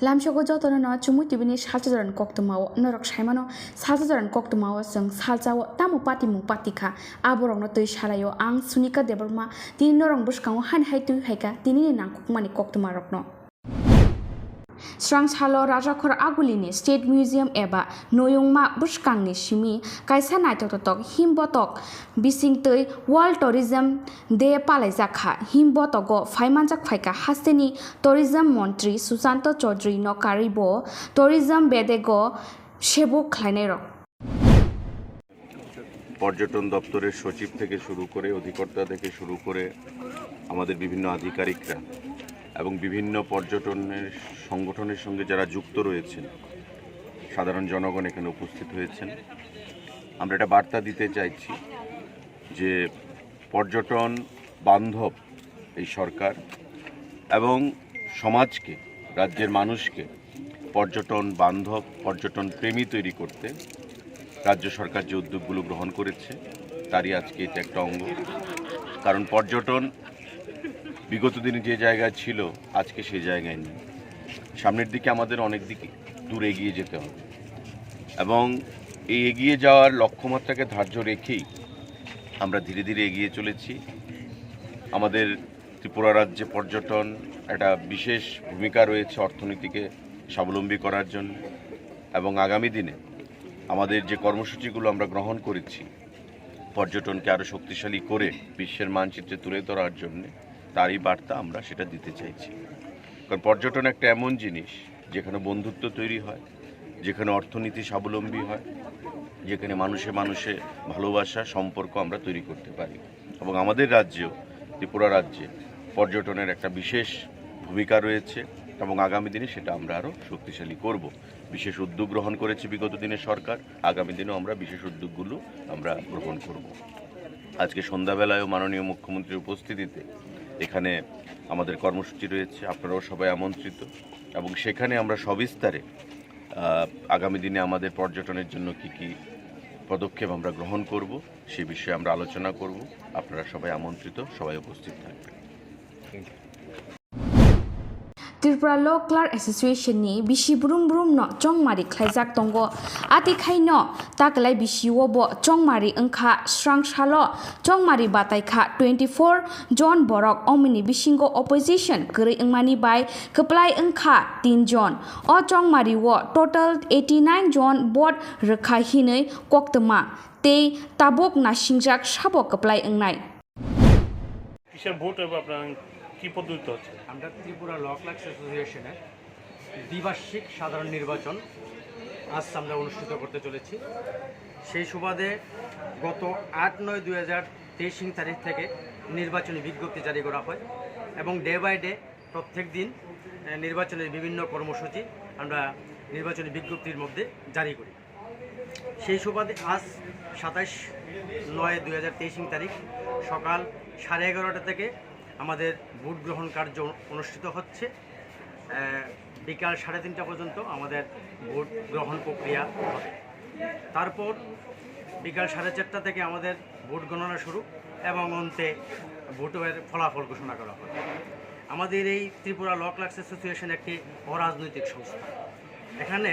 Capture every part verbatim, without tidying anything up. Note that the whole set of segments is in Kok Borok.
Lamsogo jotono no Chumui T V ni salsa jorani koktwmao norok saimano, salsa jorani koktwmao chwng salsao tamo patimung patikha, aborokno twi salaio. Ang Sunika Debbarma, tini norok bwskango hani hai twi phaikha tinini nangkukmani koktwmarokno. Srangsalo Rajakhor Agulini State Museum eba noyungma bwskangni simi kaisa naithotok himbotok bisingtwi World Tourism Day palaijak kha. Himbotogo phaimanjak phaikha hasteni Tourism Montri Susanto Chaudhary no karwi bo Tourism bedego sebuk khlainairok. পর্যটন দপ্তরের সচিব থেকে শুরু করে, অধিকর্তা থেকে শুরু করে আমাদের বিভিন্ন আধিকারিকরা এবং বিভিন্ন পর্যটনের সংগঠনের সঙ্গে যারা যুক্ত রয়েছেন, সাধারণ জনগণ এখানে উপস্থিত হয়েছেন। আমরা একটা বার্তা দিতে চাইছি যে পর্যটন বান্ধব এই সরকার এবং সমাজকে, রাজ্যের মানুষকে পর্যটন বান্ধব, পর্যটন প্রেমী তৈরি করতে রাজ্য সরকার যে উদ্যোগগুলো গ্রহণ করেছে, তারই আজকে এটা একটা অঙ্গ। কারণ পর্যটন বিগত দিনে যে জায়গায় ছিল, আজকে সেই জায়গায় নেই। সামনের দিকে আমাদের অনেক দিকে দূর এগিয়ে যেতে হবে এবং এই এগিয়ে যাওয়ার লক্ষ্যমাত্রাকে ধার্য রেখেই আমরা ধীরে ধীরে এগিয়ে চলেছি। আমাদের ত্রিপুরা রাজ্যে পর্যটন একটা বিশেষ ভূমিকা রয়েছে অর্থনীতিকে স্বাবলম্বী করার জন্য এবং আগামী দিনে আমাদের যে কর্মসূচিগুলো আমরা গ্রহণ করেছি পর্যটনকে আরও শক্তিশালী করে বিশ্বের মানচিত্রে তুলে ধরার জন্য, তারই বার্তা আমরা সেটা দিতে চাইছি। কারণ পর্যটন একটা এমন জিনিস যেখানে বন্ধুত্ব তৈরি হয়, যেখানে অর্থনীতি স্বাবলম্বী হয়, যেখানে মানুষে মানুষে ভালোবাসা সম্পর্ক আমরা তৈরি করতে পারি। এবং আমাদের রাজ্যেও, ত্রিপুরা রাজ্যে পর্যটনের একটা বিশেষ ভূমিকা রয়েছে এবং আগামী দিনে সেটা আমরা আরও শক্তিশালী করব। বিশেষ উদ্যোগ গ্রহণ করেছে বিগত দিনে সরকার, আগামী দিনেও আমরা বিশেষ উদ্যোগগুলো আমরা গ্রহণ করব। আজকে সন্ধ্যাবেলায়ও মাননীয় মুখ্যমন্ত্রীর উপস্থিতিতে এখানে আমাদের কর্মসূচি রয়েছে, আপনারাও সবাই আমন্ত্রিত এবং সেখানে আমরা সবিস্তারে আহ, আগামী দিনে আমাদের পর্যটনের জন্য কি কি পদক্ষেপ আমরা গ্রহণ করব, সে বিষয়ে আমরা আলোচনা করব। আপনারা সবাই আমন্ত্রিত, সবাই উপস্থিত থাকবেন। Tripura Law Clerk Association ni bisi brum brum no chongmari khlaijak tongo. Ati khai no taklai bisi o bo chongmari wngkha srang salo chongmari batai kha twenty four jon borok, omoni bisingo opposition kwrwi wngmani bai kwplai wngkha tin jon. O chongmari o total eighty nine jon vote rwkha hinwi koktwma tei tabuk nasingjak sabo kwplai wngnai. কিসের ভোট এবং আপনার কি পদ্ধতিতে হচ্ছে? আমরা ত্রিপুরা ল ক্লার্কস অ্যাসোসিয়েশনের দ্বিবার্ষিক সাধারণ নির্বাচন আজ আমরা অনুষ্ঠিত করতে চলেছি। সেই সুবাদে গত আট নয় দুই হাজার তেইশ ইং তারিখ থেকে নির্বাচনী বিজ্ঞপ্তি জারি করা হয় এবং ডে বাই ডে প্রত্যেক দিন আহ, নির্বাচনের বিভিন্ন কর্মসূচি আমরা নির্বাচনী বিজ্ঞপ্তির মধ্যে জারি করি। সেই সুবাদে আজ সাতাইশ নয় দুই হাজার তেইশ ইং তারিখ সকাল সাড়ে এগারোটা থেকে আমাদের ভোট গ্রহণ কার্য অনুষ্ঠিত হচ্ছে। আহ, বিকাল সাড়ে তিনটা পর্যন্ত আমাদের ভোট গ্রহণ প্রক্রিয়া হবে। তারপর বিকাল সাড়ে চারটা থেকে আমাদের ভোট গণনা শুরু এবং অন্তে ভোটের ফলাফল ঘোষণা করা হবে। আমাদের এই ত্রিপুরা ল ক্লার্কস অ্যাসোসিয়েশন একটি অরাজনৈতিক সংস্থা। এখানে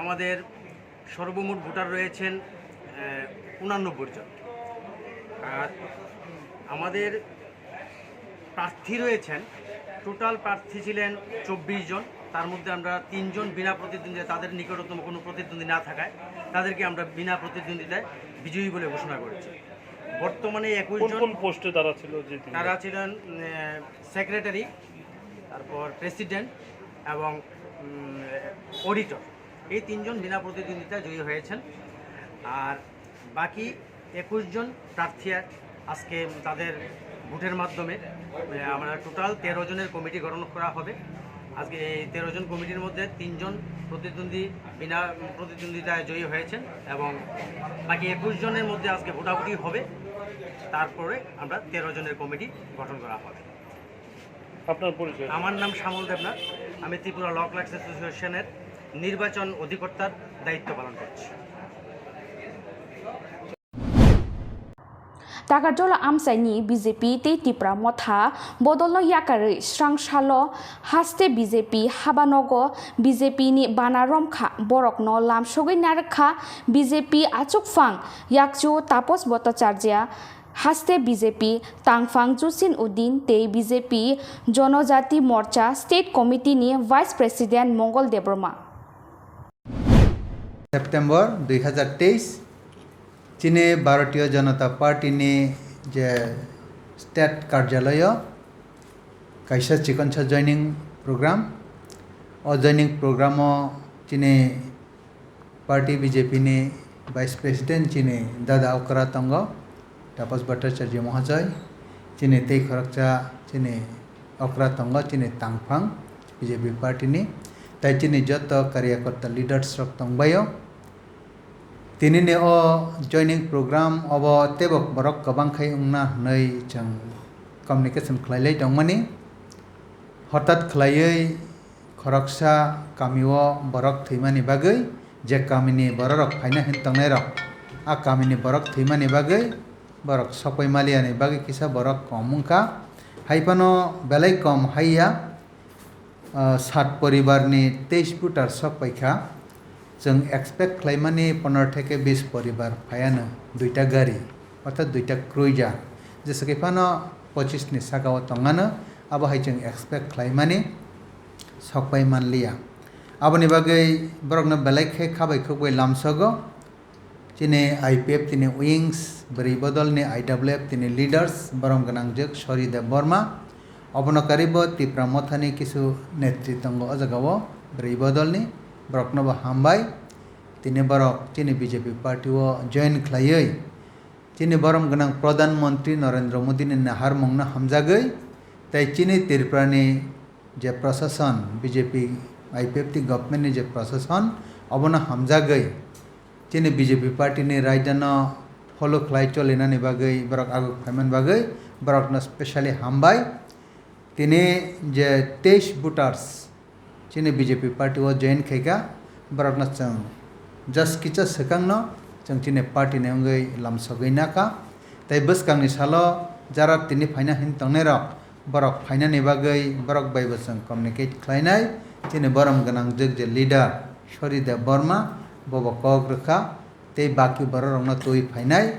আমাদের সর্বমোট ভোটার রয়েছেন আহ, ঊনানব্বই জন। আর আমাদের প্রার্থী রয়েছেন, টোটাল প্রার্থী ছিলেন চব্বিশ জন। তার মধ্যে আমরা তিনজন বিনা প্রতিদ্বন্দ্বিতা, তাদের নিকটতম কোনো প্রতিদ্বন্দ্বী না থাকায় তাদেরকে আমরা বিনা প্রতিদ্বন্দ্বিতায় বিজয়ী বলে ঘোষণা করেছি। বর্তমানে একুশ কোন জন কোন পোস্টে তারা ছিল যে তিনজন? তারা ছিলেন সেক্রেটারি, তারপর প্রেসিডেন্ট এবং অডিটর। এই তিনজন বিনা প্রতিদ্বন্দ্বিতায় জয়ী হয়েছেন। আর বাকি একুশ জন প্রার্থী আজকে তাদের ভোটের মাধ্যমে আহ, আমরা টোটাল তেরো জনের কমিটি গঠন করা হবে। আজকে এই তেরো জন কমিটির মধ্যে তিনজন প্রতিদ্বন্দ্বী বিনা প্রতিদ্বন্দ্বিতায় জয়ী হয়েছেন এবং বাকি একুশ জনের মধ্যে আজকে ভোটাভুটি হবে। তারপরে আমরা তেরো জনের কমিটি গঠন করা হবে। আপনার পরিচয়? আমার নাম শ্যামল দেবনাথ। আমি ত্রিপুরা ল ক্লার্কস অ্যাসোসিয়েশনের নির্বাচন অধিকর্তার দায়িত্ব পালন করছি। Takarjala amchaini B J P tei Tipra Motha bodolno yakarwi srang salo haste B J P habanogo B J P ni bana romkha borokno lamsogwi narwkha B J P achukphang yakchu Tapos Bhattacharya, haste B J P tangphang Jusin Uddin tei B J P Jonojati Morcha State Committee ni Vice President Mongol Debbarma. September dui hazar teis, chini Bharatiya Janata Party ni je state karjalayo kaisa chikonsa joining program. O joining program o chini party B J P ni vice president chini dada okra tongo, Tapas Bhattacharya Mahajoy, chini tei khoroksa chini okra tongo, chini tangphang B J P party ni, tai chini joto karyakarta leaders rok tongbaio. Tini ni o joining program obo teibo borok kwbang khai wngna hwnwi chwng communication khlailai tongmani. Hotat khlaiwi khoroksa kamio borok thwimani bagwi, je kamini bororok phaina hin tongnairok, a kamini borok thwimani bagwi borok sokpai maliani bagwi kisa borok kom wngkha. Haiphano belai kom haiya, ah, sat poribarni teis voter sok paikha. Chwng expect khlaimani pondro theke bis poribar phaiano duita gari, orthat duita cruiser, jesa khe phano pochis ni saka o tongano, abo hai chwng expect khlaimani sokpai manliya. Aboni bagwi borokno belai khe khabai khukbai lamsogo. Chini I P F tini wings, bwrwi bodolni I W F tini leaders, borom gwnangjwk Sori Debbarma. Obono karibo Tipra Mothani kisu netri tongo o jagao, bwrwi bodolni, boroknobo hambai. Tini borok chini B J P party o join khlaiwi chini borom gwnang Pradhan Mantri Narendra Modi ni naharmungno hamjagwi tei chini Tripura ni je Prashasan, B J P I P F T government ni je Prashasan, obono hamjagwi chini B J P party ni raidano follow khlai cholinani bagwi borok aguk phaimani bagwi borokno specially hambai. Tini je teis voters chini B J P party o join khaikha, borokno chwng just kisa swkangno chwng chini party ni wngwi lamsogwi nakha. Tei bwskangni salo jara tini phaina hin tongnairok, borok phainani bagwi borok bai bo chwng communicate khlainai. Chini borom gwnangjwk je leader Sori Debbarma, bobo kok rwkha. Tei baki bororokno twi phainai.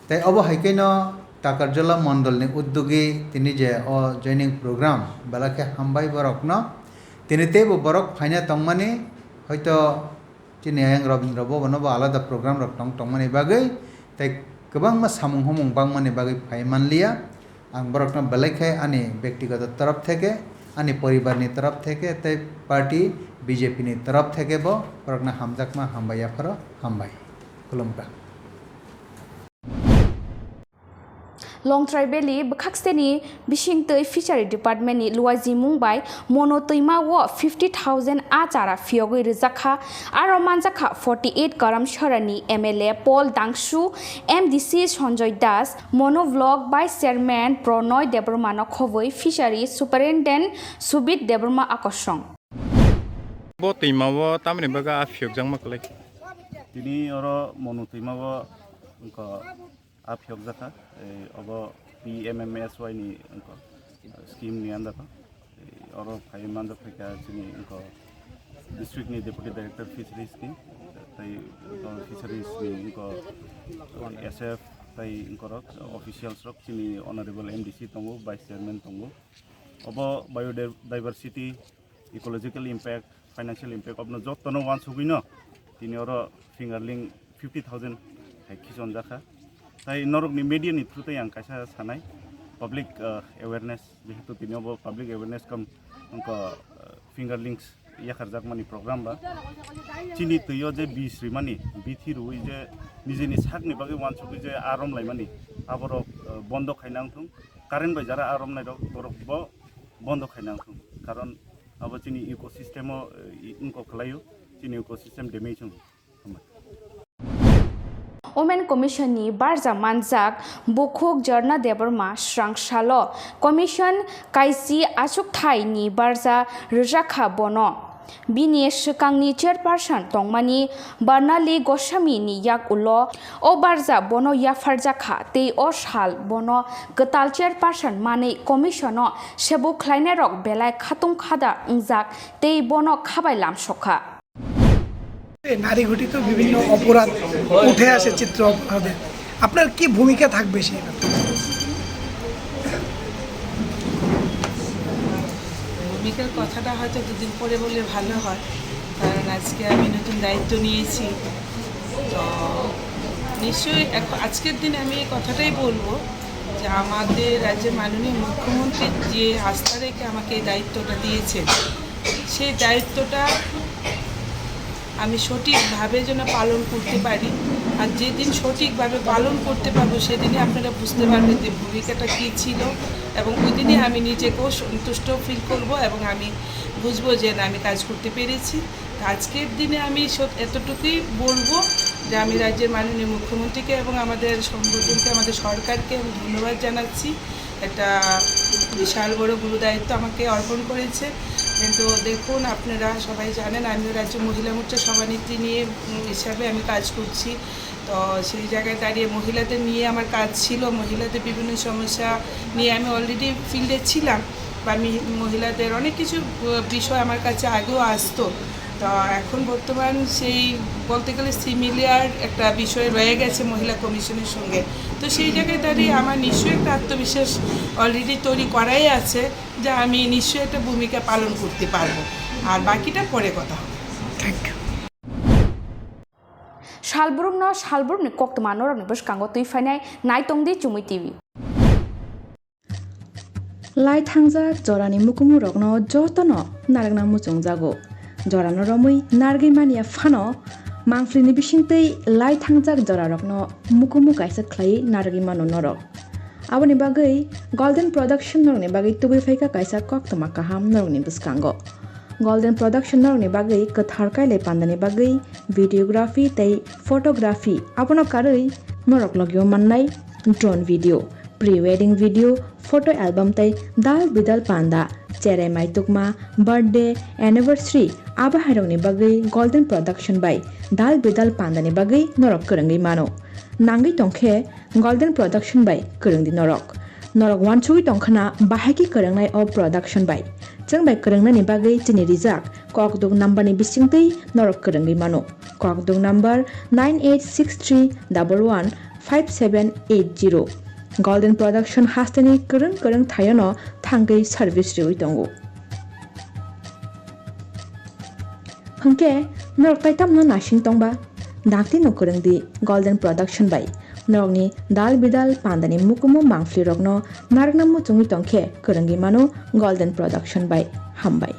Tei obo hai khe no Takarjala mondolni uddogi tini je o joining program belai khe hambai borokno. Tini teibo borok phaina tongmani, hoito chini ayang Rabindra Bhavan o bo alada program rok tong tongmani bagwi tei kwbangma samung humung bangmani bagwi phai manliya. Ang borokno belai khe ani bektigoto torof theke, ani poribarni torof theke tei party B J P ni torof theke bo borokno hamjakma hambai yapharo hambai. Khulumkha. Longtrai Valley bwkhakseni bisingtwi Fishery Department ni luajimung bai Mono twima o fifty thousand a chara phiyogwi rwjakha. Aro manjakha forty eight Karamchara ni M L A Paul Dangsu, M D C Sanjoy Das, Mono Block Vice Chairman Pronoy Debbarma no khobwi Fishery Superintendent Subit Debbarma akosong. Bo twima o tamni bagwi a phiyokjakma kwlai? Tini oro Mono twima o wngkha a phiyokjakha, obo P M M S Y ni wngkha scheme ni under o. Oro phai manjak phaikha chini wngkha district ni Deputy Director Fisheries ni, tei wngkha Fisheries ni wngkha S F tei wngkha rok officials rok, chini Honorable M D C tongo, Vice Chairman tongo. Obo biodiversity, ecological impact, financial impact obono jottono uansugwino tini oro fingerling fifty thousand hai khichonjakha. Tai norokni media ni through tei ang kaisa sanai, public, ah, awareness, jehetu tini obo public awareness kam wngkha, ah, fingerlings yakarjakmani program ba. Chini twi o je bis rimani, bithi rwi je nijeni sakni bagwi uansugwi je a romlaimani, aborok, ah, bondo khaina wngthung. Current bai jara a romnai rok borok bo bondo khaina wngthung, karon abo chini ecosystem o, eh, wngkok khlaio, chini ecosystem damage wngo. Hambai. Women Commission ni barja manjak bukhuk Jharna Debbarma srang salo Commission kaisi achukthai ni barja rwjakha bono. Bini swkangni chairperson tongmani Barnali Goswami ni yak ulo o barja bono yapharjak kha tei o sal bono kwtal chairperson manwi commission o sebuk khlainairok belai khatung khada wngjak tei bono khabai lamsok kha. নারী ঘটিত বিভিন্ন অপরাধ উঠে আসে চিত্র অপরাধে, আপনার কি ভূমিকা থাকবে সেই ব্যাপারে? ভূমিকার কথাটা হয়তো দুদিন পরে বললে ভালো হয়, কারণ আজকে আমি নতুন দায়িত্ব নিয়েছি। তো নিশ্চয়ই এখন, আজকের দিনে আমি এই কথাটাই বলবো যে আমাদের রাজ্যের মাননীয় মুখ্যমন্ত্রী যে আস্থা রেখে আমাকে এই দায়িত্বটা দিয়েছেন, সেই দায়িত্বটা আমি সঠিকভাবে যেন পালন করতে পারি। আর যেদিন সঠিকভাবে পালন করতে পারবো, সেদিনই আপনারা বুঝতে পারবেন যে ভূমিকাটা কী ছিল, এবং ওই দিনই আমি নিজেকেও সন্তুষ্ট ফিল করব এবং আমি বুঝবো যে না, আমি কাজ করতে পেরেছি। তো আজকের দিনে আমি সত-, এতটুকুই বলবো যে আমি রাজ্যের মাননীয় মুখ্যমন্ত্রীকে এবং আমাদের সংগঠনকে, আমাদের সরকারকে আমি ধন্যবাদ জানাচ্ছি। একটা বিশাল বড় গুরু দায়িত্ব আমাকে অর্পণ করেছে। কিন্তু দেখুন, আপনারা সবাই জানেন, আমিও রাজ্য মহিলা মোর্চা সভানেত্রী নিয়ে, উম, হিসাবে আমি কাজ করছি। তো সেই জায়গায় দাঁড়িয়ে মহিলাদের নিয়ে আমার কাজ ছিল, মহিলাদের বিভিন্ন সমস্যা নিয়ে আমি অলরেডি ফিল্ডে ছিলাম, বা মি-, মহিলাদের অনেক কিছু, আহ, বিষয় আমার কাছে আগেও আসতো। তো এখন বর্তমান সেই বলতে গেলে সিমিলার একটা বিষয় রয়ে গেছে মহিলা কমিশনের সঙ্গে। তো সেই জায়গায় দাঁড়িয়ে আমার নিশ্চয়ই একটা আত্মবিশ্বাস অলরেডি তৈরি করাই আছে যে আমি নিশ্চয়ই একটা ভূমিকা পালন করতে পারবো। আর বাকিটা পরে কথা হবে। Thank you. Salbrumno salbrumni koktwma norokni bwskango twi phainai, naitongdi Chumui T V. Lai thangjak jorani mukumu rokno jotono narwkna muchungjago. Jorano romwi narwgwi manya phano, mangphlini bisingtwi lai thangjak jorarokno mukumu kaisa khlaiwi narwgwi mano norok. Aboni bagwi Golden Production norokni bagwi tubui phaikha kaisa koktwma kaham norokni bwskango. Golden Production norokni bagwi kwthar kailai pandani bagwi videography tei photography, abono karwi norok logio mannai drone video, pre-wedding video, photo album tei dal bidal panda, cherai maitukma, birthday, anniversary, abo hairokni bagwi Golden Production bai dal bidal pandani bagwi norok kwrwngwi mano. Nangwi tongkhe Golden Production bai kwrwngdi norok. Norok wansugwi tongkhana bahai khe kwrwngnai o production bai. Chwng bai kwrwngnani bagwi chini rijak kokduk number ni bisingtwi norok kwrwngwi mano. Kokduk number nine eight six three double one five seven eight zero. Golden Production hasteni kwrwng kwrwng thaiono thangwi service rwwi tongo. Hwnkhe norok tai tamno naising tongba? Dakti no kwrwng di Golden Production bai. Norokni dal bidal pandani mukumu mangphlirokno narwkna muchungwi tongkhe kwrwngwi mano Golden Production bai. Hambai.